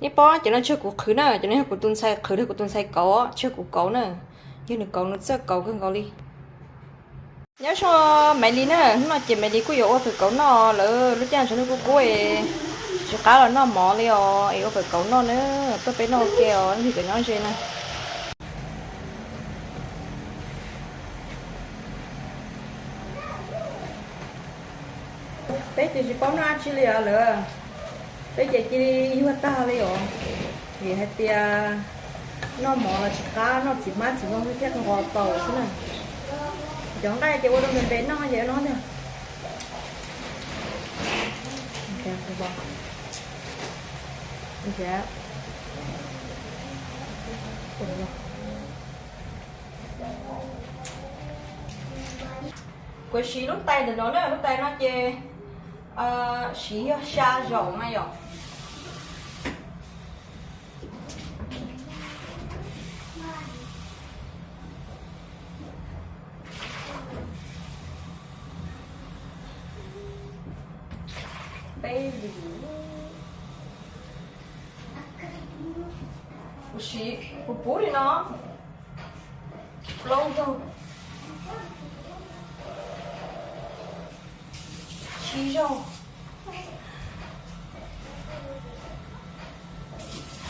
Nej paub cov no tsis yog kuv qhwv na, cov no yog kuv tus ntxhais qhwv, kuv tus ntxhais kauv, tsis yog kuv kauv na. Yog nws kauv nws txawj kauv kawg nkaus li. Nyob zoo Maiv Lis na, hnub no ces Maiv Lis kuj yuav ua fawm kauv noj, lawv lub caij no tshav ntuj kub kub es tsis qab los noj mov li os, es ua fawm kauv noj na, tuaj peb noj ua ke os, leej twg cov nyob ze na. Peb ces tsis paub noj dab tsi li os lawm, peb ces cia li yuag tag li os, vim hais tias noj mov los tsis qab, noj txiv hmab txiv ntoo thiaj nqos tau xwb na. Cov nqaij ces ua rau npe npe noj ces no ntag. Kuv siv lub tais ntawm no na, lub tais no ces siv yog xya zaum na yom. Peb li, kuv siv kuv pub li no, plaub zaug, tsib zaug,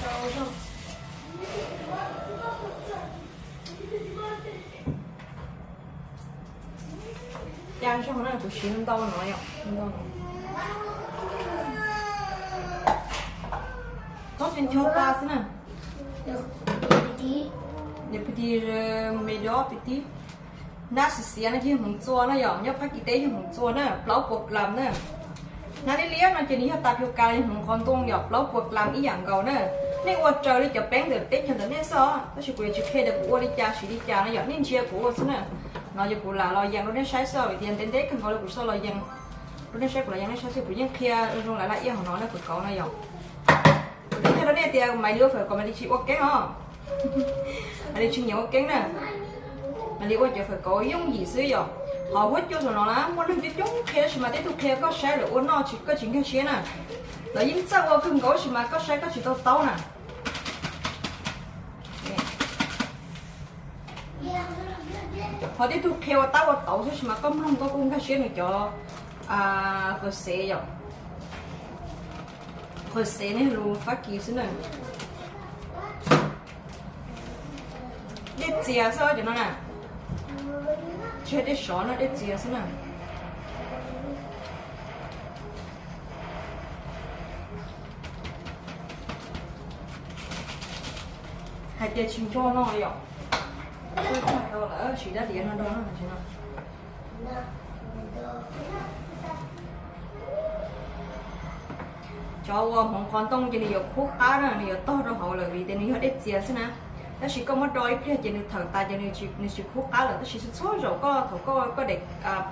rau zaug, xya zaug na, kuv siv ntau no yom, ntau no. Txhob ncho ncho tas xwb na. Niam pw ti me dob pw tib. Hnab xiav xiav no ces yog hmoov txua na yom, nyob Fab Kis teb yog hmoov txua na, plaub puas klam na. Hnab liab liab no ces nws yog tas piu kas, yog hmoov qhov ntoo yom, plaub puas klam ib yam nkaus na. Nej ua raws li cov peeb ntawm teb chaws ntawm nej xwb os, tab sis kuv yuav tsis qhia tias kuv ua li cas siv li cas no yom, nej ntsia kuv ua xwb na. No ces kuv lam los yees rau nej saib xwb os, vim tias ntev ntev kawg nkaus li kuv tsis tau los yees rau nej saib, kuv los yees nej saib xwb, kuv yeej qhia zoo lawm laj iaj hauv no na, fawm kauv no yom. Kuv twb qhia rau nej tias Maiv Lis ua fawm kauv Maiv Lis tsis ua keeb os. Maiv Lis tsis nyiam ua keeb na. Maiv Lis ua cov fawm kauv yooj yim xwb yom. Hauv huab cua saum no na muaj neeg coob coob qhia tab sis mas tej tug qhia koj saib lawv ua noj koj tsis nkag siab na. Lawv yeej txawj ua kawg nkaus tab sis mas koj saib koj tsis tau taub na. Ho tej tug qhia ua tab ua tauv xwb tab sis mas koj mloog koj kuj nkag siab nws cov qhaws xev yom. Qhaws xev ne lus Fab Kis xwb na. Dej txias xwb cov no na. Tsis yog dej sov no, dej txias xwb na. Hais tias tsis nco no yom. Siv dab diav no nrog no. Cov uas hmoov qhov ntoo ces nws yuav khub qab na, nws yuav tog rau hauv lawm vim tias nws yog dej txias xwb na. Tab sis koj muab do ib pliag ces nws thawm tas ces nws tsis khub qab lawm, tab sis txhua zaum koj thaum koj, koj de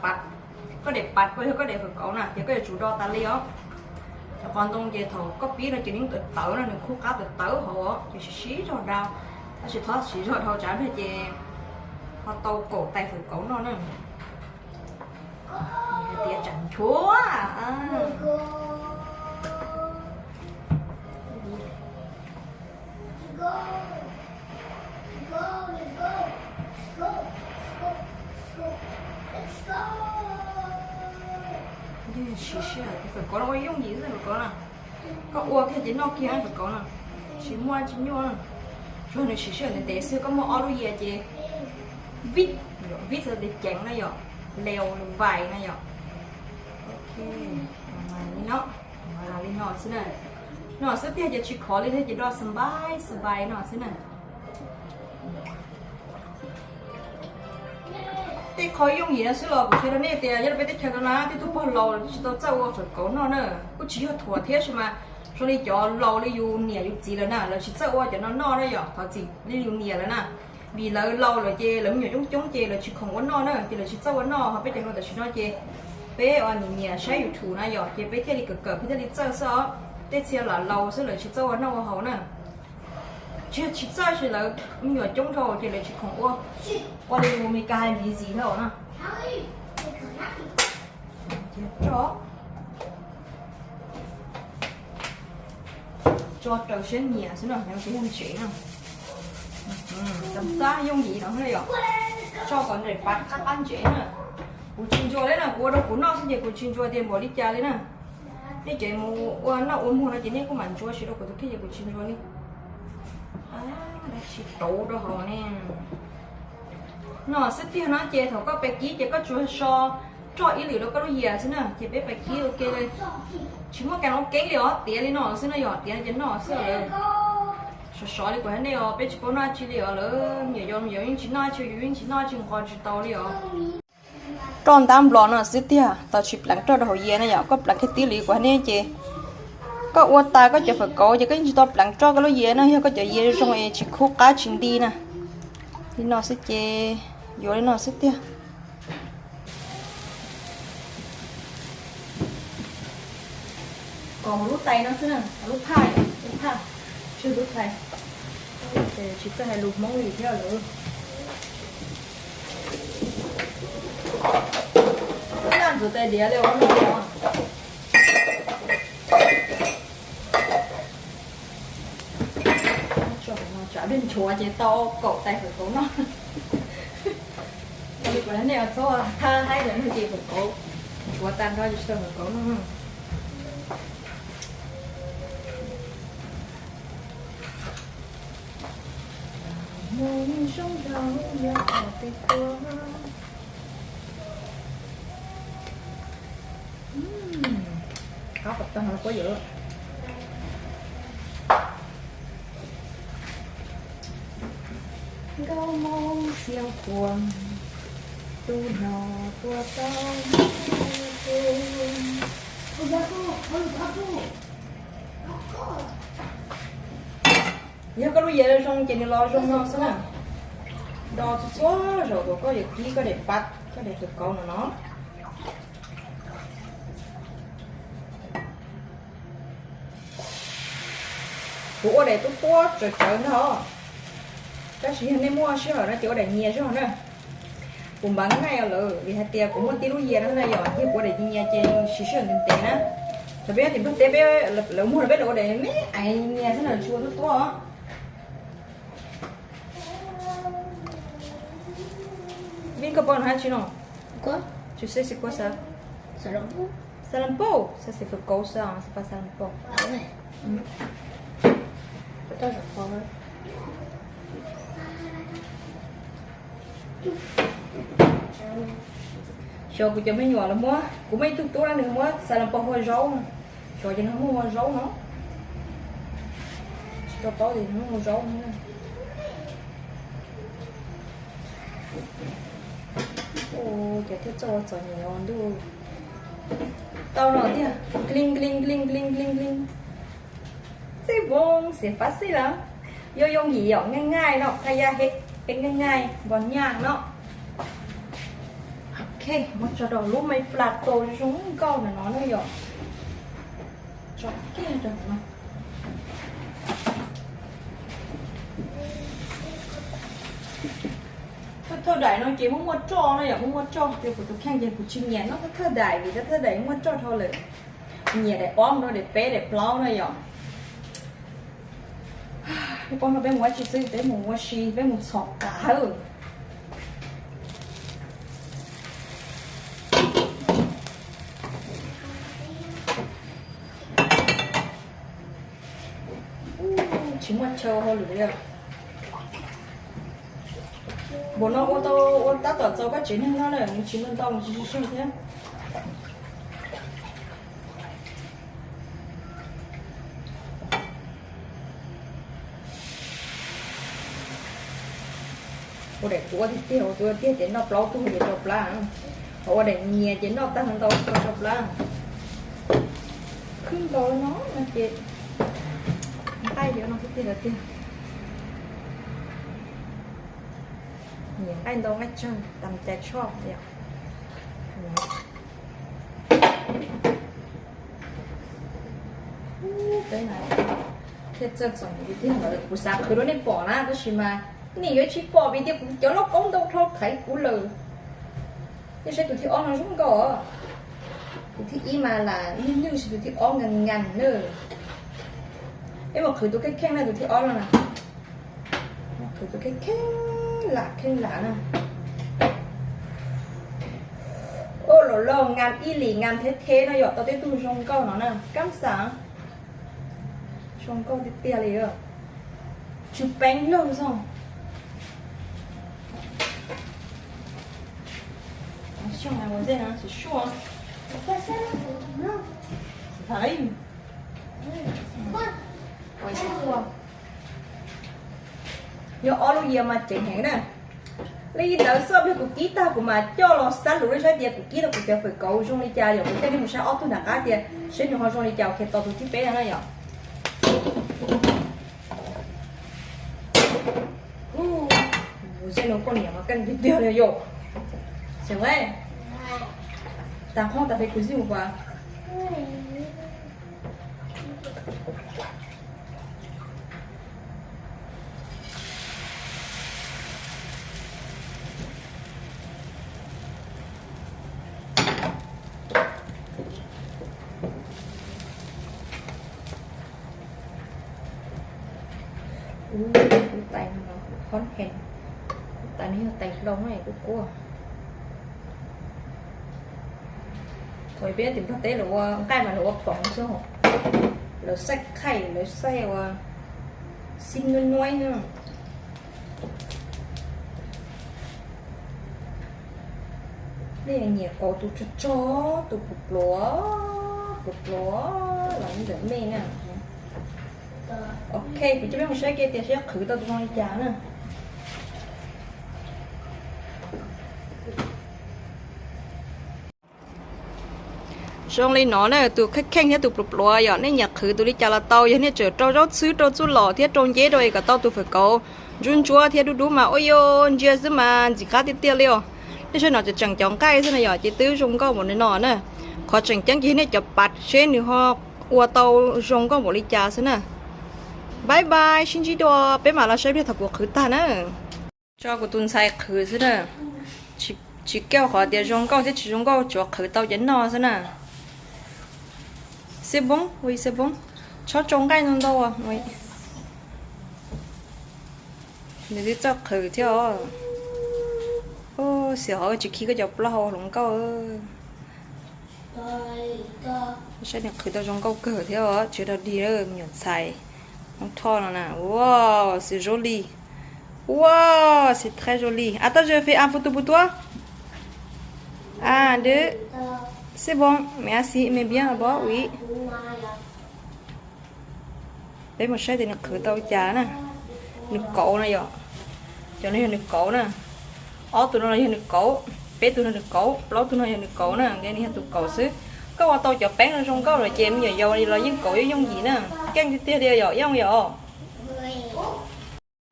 pas, koj de pas ko yog koj de fawm kauv na ces koj yuav tsum do tas li os. Cov qhov ntoo ces thaum koj pib no ces nws tawv tawv no, nws khub qab tawv tawv hauv ces siv siv zog dhau, tab sis txhob siv zog dhau tsam pliag ces ho tau kaum tais fawm kauv noj na. Hais tias tsam nchuav. Siv sij hawm, fawm kauv no ua yooj yim xwb fawm kauv no. Koj ua kiag ces noj kiag fawm kauv no, tsis muaj tsis nyuaj. Tsuas nws siv sij hawm ntev ntev xwb, koj muaj ob lub yias ces vij, vij txog tias ceev na yom, leo vais na yom. Ok, li no, li no xwb na. No xwb tiag ces tsis khov li thiab ces do xab npais xab npais no xwb na. Tej qhov yooj yim no xwb los kuv qhia rau nej tias nyob rau peb teb chaws no na tej tug pog laus tsis tau txawj ua fawm kauv noj na. Kuj tsis yog thuam thiab sis mas zoo li cov laus li yus niam yus txiv lawm na lawv tsis txawj ua cov no noj na yom, thov txim li yus niam lawm na. Vim lawv laus lawm ces lawv me nyuam coob coob ces lawv tsis khoom ua noj na ces lawv tsis txawj ua noj, ho peb cov no tam sim no ces peb ua niam nyiam saib YouTube na yom ces peb thiaj li kawm kawm peb thiaj li txawj xwb os. Tej txhia lam laus xwb lawv tsis txawj ua noj ua haus na. Tsis yog tsis txawj sis lawv me nyuam coob dhau ces lawv tsis khoom ua, ua li Meskas hais busy dhau na. Ces tso. Tso raws siab nyiam xwb no, yog kev yog ntsev no. Tam tab yooj yim no yom, tso kom nres pab qab qab ntsev na. Kuv tsis ntsuas li no, kuv ua rau kuv noj xwb ces kuv tsis ntsuas tias npaum li cas li na. Nej tseem mus ua noj ua muag no ces nej kuj mam ntsuas, tsis rau kuv tus kheej ces kuv tsis ntsuas li. Dab tsi rauv rau hauv ne. No xwb tiag no ces thaum koj pais kib ces koj tsuas so roj ib lwm rau koj lub yias xwb na, ces peb pais kib ua ke. Tsis muaj kas ua keeb li os, tiav li no xwb no, yog tiav ces noj xwb lawm. Sov sov li kuv hais nej os, peb tsis paub noj dab tsi li os lawm, me nyuam yaus yeej tsis noj dab tsi, yus yeej tsis noj dab tsi, nqos tsis tau li os. Roj ntab nplos no xwb tiag, tau tsis pleev roj rau hauv yias na yom, koj pleev kiag tib li kuv hais nej ces koj ua tas koj cov fawm kauv ces koj yeej tsis tau pleev roj koj lub yias na, yog koj cov yias zoo es tsis khub qab tsis nti na. Li no xwb ces yuav li no xwb tiag. Kom hauv lub tais no xwb na, hauv lub phaj, lub phaj, tsis lub tais. Tsis txawj hais lus Hmoob li thiab lawm. Noj ntxuav tais diav li ua no. Tsam peb nchuav ces tau kaum tais fawm kauv noj. Li kuv hais nej txhob thab haib tias nug ces fawm kauv, nchuav tag nrho ces tsis tau fawm kauv noj. Mus zoo rau yog qhov twg tuaj. Qab qhov tag no puab yuav. Nkauj Hmoob xiam khuam, tus no tua tau. Yog koj lub yias zoo ces nws los zoo no xwb na. Do txhua txhua zaus uas koj yuav kib koj daim pab, koj daim fawm kauv no no. Kuv ua daim tuab tuab tsawv tsawv ntag, tab sis yog nej muaj sij hawm no ces ua daim nyias zog na. Kuv npav nqaij lawm vim hais tias kuv muaj tib lub yias no na yom, yog kuv ua daim nyias ces siv sij hawm ntev ntev na. Thaum peb nyob tim Nplog teb peb, lawv muag rau peb lawv ua daim me aiv nyias xwb na, tsis ua tuab tuab. Vij, koj paub no hab tsi no? Tsis xav xav kuv xav xav los xav los paub, xav xav fawm kauv xav xav pas xav los paub. Xyov kuv cov me nyuam los muab, kuv muaj ib tug tub na nws muab xav los paub ua zaub, xyov ces nws muab ua zaub no. Tsis tau paub tias nws muab ua zaub no. Ua cas thiaj txawj ua txom nyem ua ntuj. Tau no tiag, kling kling kling kling kling kling. Txij voo xiam fab xij lawm. Yooj yooj yim yom, nqaij nqaij no, thaj yaj hej, peb nqaij nqaij npog nyaj no. Ok, muab tso rau lub me plato zoo nkauj ntawm no na yom. Tso kiag rau no. Thawj thawj daim no ces muaj muaj roj na yom, muaj muaj roj, yog kuv tus kheej ces kuv tsis nyiam noj thawj thawj daim vim thawj thawj daim muaj roj dhau lawm. Nyiam daim ob no, daim peb daim plaub na yom. Peb ob no peb mus ua tsi xwb, peb mus ua si, peb mus txhom kav hawb. Tsis muaj chaw hauj lwm li. Npaum no ua tau ua tab tom txaus koj tsev neeg noj na, tsis muaj ntau tsis tsis tsawg thiab. Ua daim tuab tiag tiag, ua tuab tiag ces noj plaub tug ces rau plab. Ho ua daim nyias ces noj tag ntau tso rau plab. Khwb ntau no no ces nqaij yuav no tiag tiag tiag. Nyiam nqaij ntau nqaij tsawg tas cai tshoj tiag. Peb thiaj txawj txom nyem tiag, kuv xav qhwv rau nej pom na tab sis mas nej yuav tsis pom vim tias kuv cov lauj kaub ntau dhau thaiv kuv lawm. Nej saib tus thib ob no zoo nkauj. Tus thib ib mas lam nwj nwj, tus thib ob nkas nkas nawb. Peb mus qhwv tus kheej kheej na, tus thib ob no na. Qhwv tus kheej kheej lam kheej lam na. Ua los lauj, ngam ib lim ngam thiab thiab no yom, tau tej tug zoo nkauj no na, kab xav. Zoo nkauj tiag tiag li. Tsw peev lug xwb. Yog ob lub yias mas ceev heev na. Li ntawd xwb, kuv kib tag kuv mam coj los xab lus rau saib tias kuv kib tau kuv cov fawm kauv zoo li cas yom, kuv coj nej mus saib ob tug nram qab tias seb nws ho zoo li cas, ok, tau tus thib peb no na yom. Mus zej no poj niam mas keej tiag tiag li yom. Xeem, tag qhov tas fej kuv zij mus pas. Ub, kuv tais no kuv hot hand, kuv tais no yog tais hlau na kuv kuj. Thaum peb tim Nplog teb lawv ua nqaij mas lawv ua phoov xwb, lawv xaij khaij, lawv xaij ua xib nuab nuab. Nej nyiam kauv tus tsog tsog, tus pluav pluav, pluav pluav los ntawm mej na. Ok, kuv coj peb mus saib kiag tias seb qhwv tau tus zoo li cas na. Zoo li no na, tus kheej kheej thiab tus pluav pluav yom, nej nyiam qhwv tus li cas los tau, yog nej tseem rau zaub txhwb, rau txuj lom thiab rau nceb rau es kom tau tus fawm kauv ntsuab ntsuab thiab dub dub mas ua yuav ntsia xwb mas ntxim qab tiag tiag li os. Nej saib no tseem cov nqaij xwb na yom, ces twb zoo nkauj npaum li no na. Qhov tseem ceeb ces nej cov pam seb nws ho ua tau zoo nkauj npaum li cas xwb na. Bye bye, sib ntsib dua, peb mam los saib pliag thaum kuv qhwv tag na. Tso kuv tus ntxhais qhwv xwb na. Tsis, tsis kaj qhov tias zoo nkauj thiab tsis zoo nkauj, tsuav qhwv tau ces noj xwb na. Xeb Poob, ua ib Xeb Poob, txhob tsau nqaij ntau ntau. Nws twb txawj qhwv thiab os. Xiam hov tsis khi koj cov plaub hau hluas nkauj. Saib nws qhwv tau zoo nkauj kawg thiab os, tsis dog dig me nyuam ntxhais Hmoob Thoj no na. Wow, c'est joli. Wow, c'est très joli. Attends, je fais un photo pour toi. Un, deux. C'est bon, merci, mais bien, bon, oui. Peb mus saib tias nws qhwv tau cas na. Nws kauv na yom. Cov no yog nws kauv na. Ob tug no los yog nws kauv, peb tug no nws kauv, plaub tug no yog nws kauv na, nws yog tus kauv xwb. Koj ua tau cov peeb no zoo nkauj lawm ces me nyuam yaus los yeej kauv yooj yooj yim na. Keej tiag tiag li yom, yooj yom.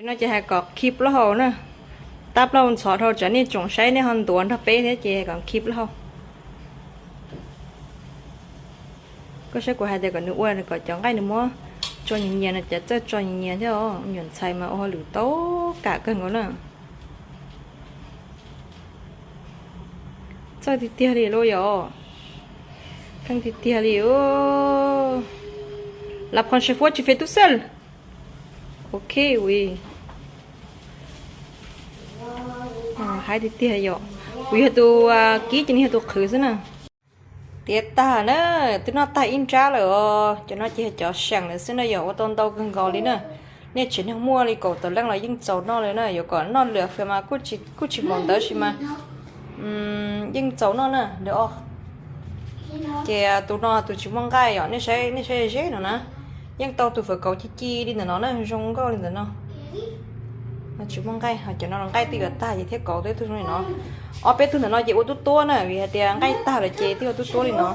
No ces hais kom khi plaub hau na. Tab plaub hau ntxhov dhau tsam nej tsoom saib nej ho ntuav nrog peb thiab ces hais kom khi plaub hau. Koj saib kuv hais tias kom nws ua kom cov nqaij nws muab tso nyias nyias no, cov txawj tso nyias nyias thiab os. Nyuam ntxhais mas ua hauj lwm tau kam kawg nkaus na. Txawj tiag tiag li lauj yom. Keej tiag tiag li. La prochaine fois tu fais tout seul. Ok, oui. Haib tiag tiag yom. Kuv yog tus kib ces nws yog tus qhwv xwb na. Tiav tag na, twb noj tag ib nrab lawm os. Cov no ces yog cov seem lawm xwb na yom, ua tau ntau kawg nkaus li na. Nej tsev neeg muaj li kaum tawm leej los yeej txaus noj li na, yuav kom noj lwm fwm mas kuj tsis npaum ntawd sis mas yeej txaus noj na. Ces tus no tus tsis muaj nqaij yom, nej saib, nej saib ze no na, yeej tau tus fawm kauv ci ci li ntawm no na, zoo nkauj li ntawm no. Tsis muaj nqaij, cov no los nqaij twb yuav tag ces thiaj kauv tau ib tug zoo li no. Ob peb tug ntawm no ces ua tuab tuab na, vim hais tias nqaij tag lawm ces twb ua tuab tuab li no.